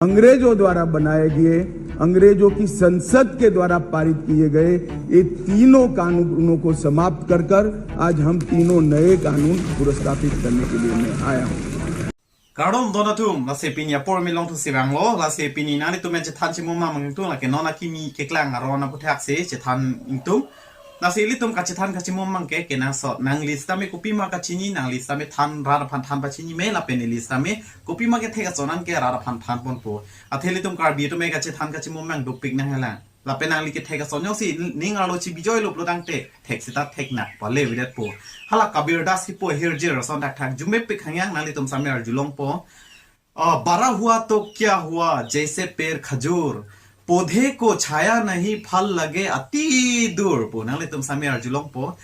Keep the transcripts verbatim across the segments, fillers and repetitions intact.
अंग्रेजों द्वारा बनाए गए, अंग्रेजों की संसद के द्वारा पारित किए गए ये तीनों कानूनों को समाप्त कर कर आज हम तीनों नए कानून पुरस्कृत करने के लिए मैं आया हूँ। Kardom don atum, lasi pini apor milong thu sivanglo, lasi pini nanglitum pen chethan chimum mang tung lake non akimi keklang aron aputhaksi chethan ingtung. Lasi ilitum kachethan kachimum mang ke kenangsot, nangli sitame kopima kachini, nangli sitame than rat aphan than pachini me lapen ili sitame kopima kethek ason an ke rat aphan than ponpo. Athe ilitum Karbi atum e kachethan kachimum mang dopik nanghelang. Lapen nangli kethek ason jongsi ning arlo chibijoilo pulo tangte thek seta thek nak pale videt po. Hala Kabir Das kipu ahirjir ason thakthak arjumepik hangyang nanglitum sitame arjulongpo. Ah, बड़ा हुआ तो क्या हुआ, जैसे पेड़ खजूर, पौधे को छाया नहीं, फल लगे अति दूर pu nanglitum sitame arjulongpo.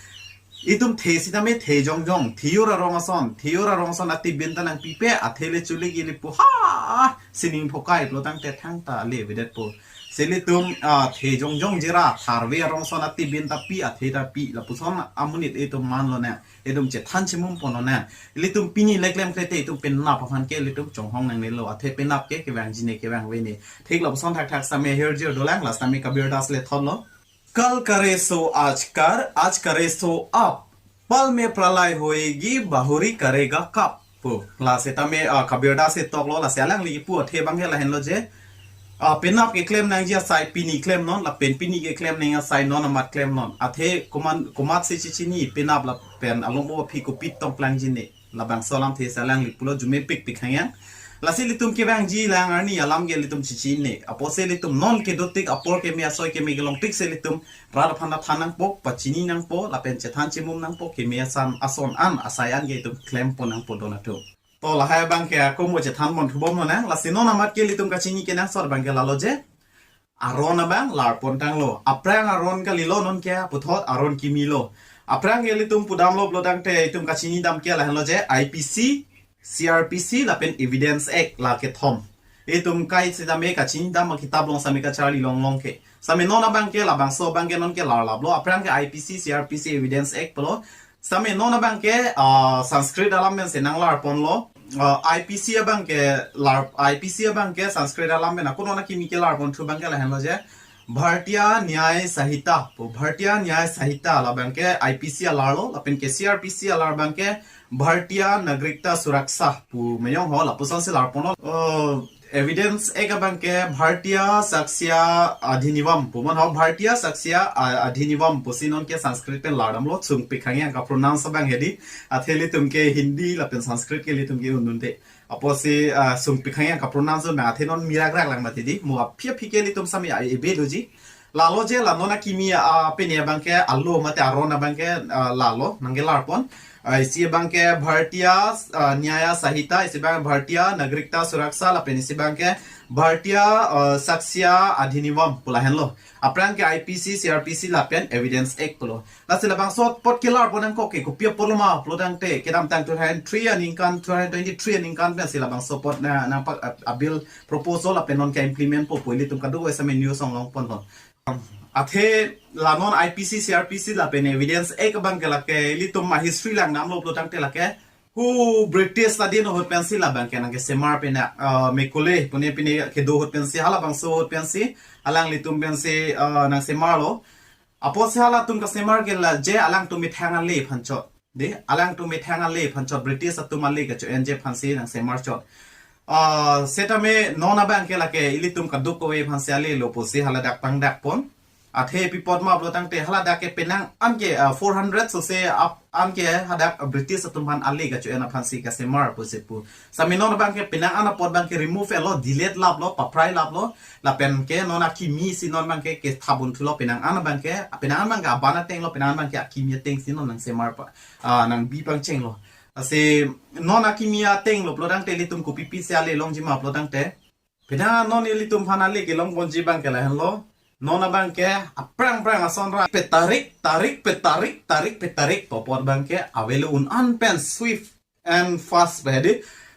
Itum the sitame the jongjong, thiyur arong ason, thiyur arong ason atibin ta nangpipe, athe le chuli gili pu ha sining phokai pulo tangte thangta le videt po. Lasi ilitum, ah, the jongjong jera tharve arong ason atibin ta pi, athe ta pi, lapuson amonit itum manlo ne. Itum chethan chimum ponlo ne. Ilitum pini le klemkle te itum penap aphan ke ilitum chonghong nangnelo. Athe penap ke kevangji ne kevangve ne. Thik lapuson thakthak sitame ahirjir dolang, lasi sitame Kabir Das le thotlo. कल करे सो आज कर, आज करे सो अब, पल में प्रलय होएगी, बहुरी करेगा कब pu. Lasi tame, ah, Kabir Das si toklo, lasi alangli kipu athe abang ke lahenlo je. Ah, penap keklem nangji asai pini klemnon, lapen pini keklem nang asai non amat klemnon. Athe komat, komatsi chichini penap lapen along bo aphi kopit tong plangji ne. Labangso alamthe si alangli pulo arjumepikpik hangyang. Lasi ilitum kevangji lang arni alam ke ilitum chichini. Apotsi ilitum non kedotik apor keme asoi keme kelongtik si ilitum rat aphan than nangpo, pachini nangpo, lapen chethan chimum nangpo, keme asan ason an asai an ke itum klempon nangpo don atum. To lahai abang ke ako mo chethan mon thubom nang, lasi non amat ke ilitum kachini kenangsot abang ke lalo je. Aron abang larpon tanglo. Aphrang aron kalilo non ke puthot aron kimi lo. Aphrang ke ilitum pudamlo pulo tangte itum kachini dam ke lahenlo je I P C, C R P C lapen Evidence Act la kethom. Itum kai sitame kachini dam akitap along sitame kacharli longlong ke. Sitame non abang ke labangso abang ke non ke larlaplo. Aphrang ke I P C, C R P C, Evidence Act pulo. Sitame non abang ke, ah, Sanskrit alam pen si nanglarponlo. Ah, I P C abang ke lar, I P C abang ke Sanskrit alam pen ako non akimi kelarpon thu abang ke lahenlo je. Bharatiya Nyay Sanhita pu, Bharatiya Nyay Sanhita labang ke I P C alarlo, lapen ke C R P C alar abang ke Bharatiya Nagrikta Suraksha pu meyong ho, lapuson si larponlo. Oh, Evidence Act abang ke Bharatiya Sakshya Adhiniyam pu, man ho Bharatiya Sakshya, ah, Adhiniyam pusi non ke Sanskrit pen lardamlo, sungpik hangyang ka pronounce abang hedi, athe ilitum ke Hindi lapen Sanskrit ke ilitum ke un-un te. Apotsi, ah, sungpik hangyang ka pronounce abang athe non mirak rak lang mati di, mo aphi aphi ke ilitum sitame a ebe doji. Lalo je la non akimi, ah, pini abang ke alo mate aron abang ke, ah, lalo nangkelarpon. Ah, isi abang ke Bharatiya, ah, Nyay Sanhita, isi abang Bharatiya Nagrikta Suraksha, lapen isi abang ke Bharatiya, ah, Sakshya Adhiniyam pu lahenlo. Aphrang ke I P C, C R P C lapen Evidence Act pulo. Lasi labangso apot kelarpon nangkok ke kopi apotlo ma pulo tangte kedamtang two thousand three aningkan, two thousand twenty-three aningkan pensi labangso apot na, nangpak a, a bill proposal lapen non ke implement po pu ilitum kadokave sitame news along longponlo. Athe la non I P C, C R P C lapen Evidence Act abang ke lake ilitum a history langdamlo pulo tangte lake hu British adin ahut pensi labang ke nangkesemar pena, ah, Macaulay pune pine kedo ahut pensi, halabangso ahut pensi, alanglitum pensi, ah, nangsemarlo. Apotsi halatum kasemar ke la je alangtum methang ale aphan chot. De, alangtum methang ale aphan chot, British atum ale kacho-enji aphansi nangsemar chot. Ah, setame non abang ke lake ilitum kadokave aphansi alelo pusi haladak pangdakpon. Athe pi apot ma pulo tangte haladak ke penang an ke, ah, four hundred sose ap an ke hadak British atum aphan ale kacho-en aphansi kasemar pusi pu. Sitame non abang ke penang an apot abang ke remove-lo, delete laplo, paprai laplo, lapen ke non akimi si non abang ke kethap un thulo penang an abang ke, penang an abang ke aban atenglo, penang an abang ke akimi ateng si non nangsemar pa, ah, nangbi pangchenglo. Lasi non akimi atenglo pulo tangte ilitum kopi pisi ale longji ma pulo tangte. Penang non ilitum aphan ale kelongponji abang ke lahenlo. Non abang ke aphrang aphrang ason ra petarik, tarik, petarik, tarik, petarik pu apot abang ke avelo un-an pen swift and fast pu hedi.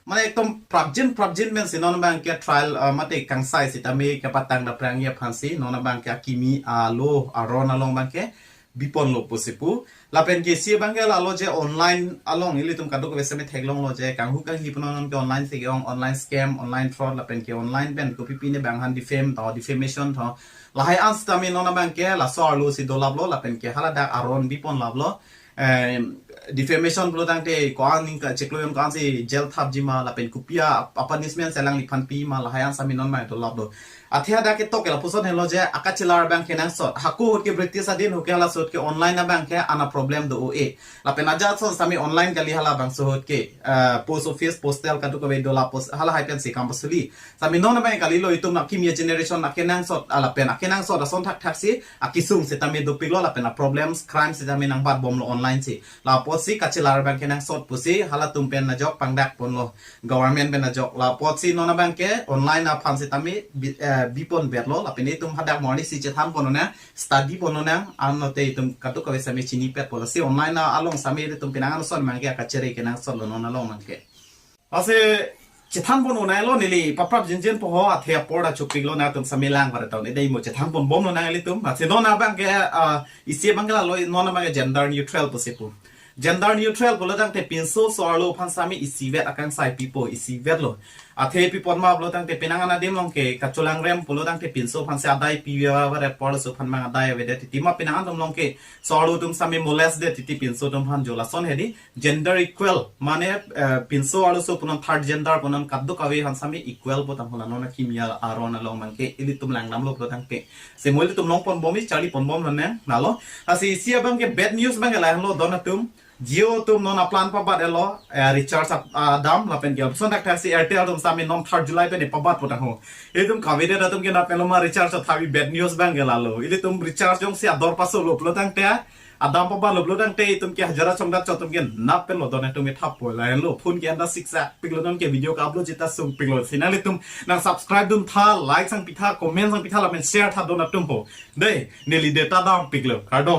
Mane ekdom prapjin prapjin pensi non abang ke trial, ah, mate kangsai sitame kepatang dapprangji aphansi non abang ke akimi alo aron along abang ke biponlo pusi pu. Lapen ke isi abang ke lalo je online along ilitum kadokave sitame theklonglo je kanghu kanghi pu non ke online si ke-ong, online scam, online fraud, lapen ke online pen kopi pine bang han defame tho, defamation tho. Lahai an sitame non abang ke laso arlo si dolaplo, lapen ke haladak aron biponlaplo. Eh, defamation pulo tangte ko-an ning kachiklo yon ko-an si jail thapji ma, lapen kopi a punishment si alangliphan pima, lahai an sitame non abang dolaplo. Athe hadak ketok ke lapuson helo je akachelar abang kenangsot. Hako ahut ke British adin ahut ke halaso ahut ke online abang ke ana problem do-o-e. Lapen ajat ason sitame online kali halabangso ahut ke, eh, post office, postal kadokave do, la post halahai pensi kam pasuli. Sitame non abang kalilo, itum akimi a-generation akenangsot, ah, lapen akenangsot ason thakthak si akesung sitame dopiklo, lapen a-problems, crime sitame nangbatbomlo online si. La apotsi kachelar abang kenangsot pusi halatum pen ajok pangdakponlo, government pen ajok. La apotsi non abang ke online aphan sitame bi-, eh, biponbetlo, lapen itum hadak morning si chethanpon lonang, study pon lonang, anlote itum kadokave sitame chinipetpo. Lasi online a along sitame itum penang an ason abang ke akachere kenangsotlo non along abang ke. Lasi chethanpon lonanglo, neli paprap jinjin po ho, athe apor ta chokpiklo, nangtum sitame lang pada tahun ida imo chethanponbom lonang ilitum. Lasi non abang ke, ah, isi abang ke lalo, non abang ke gender neutral pusi pu. Gender neutral pulo tangte pinso so-arlo aphan sitame isivet akangsai pipo, isivetlo. Athe pipon ma pulo tangte penang an adim along ke kacholangrem pulo tangte pinso aphan si adai pi ave, apor laso aphan mang adai avedet titi ma, penang an atum along ke so-arlo atum sitame molest det titi pinso atum aphan jo, lason hedi gender equal, mane, eh, pinso arloso pu non, third gender pu non, kadokave aphan sitame equal pu tang hula non akimi a aron along abang ke ilitum langdamlo pulo tangte. Si mo ilitum longponbom, charliponbom lonang, nalo. Lasi isi abang ke bad news abang ke lahenlo don atum. Jio atum non a-plan pabat-etlo, eh, recharge ap-, adam, lapen ke lapuson thakthak si Airtel atum sitame non third July pen pabatpo tang ho. Itum kavedet atum ke nap-etlo ma recharge athavi, bad news abang ke lalo. Ilitum recharge jongsi ador pasolo pulo tangte, adam pabatlo pulo tangte itum ke hajar achongdat cho atum ke nap-etlo, don atum ke thappo, lahenlo. Phone ke anda siksak piklo, non ke video ka-upload jita sungpiklo. Si nanglitum nang subscribe duntha, like sangpitha, comment sangpitha, lapen share tha don atum ho. Dei, neli data dampiklo. Kardom.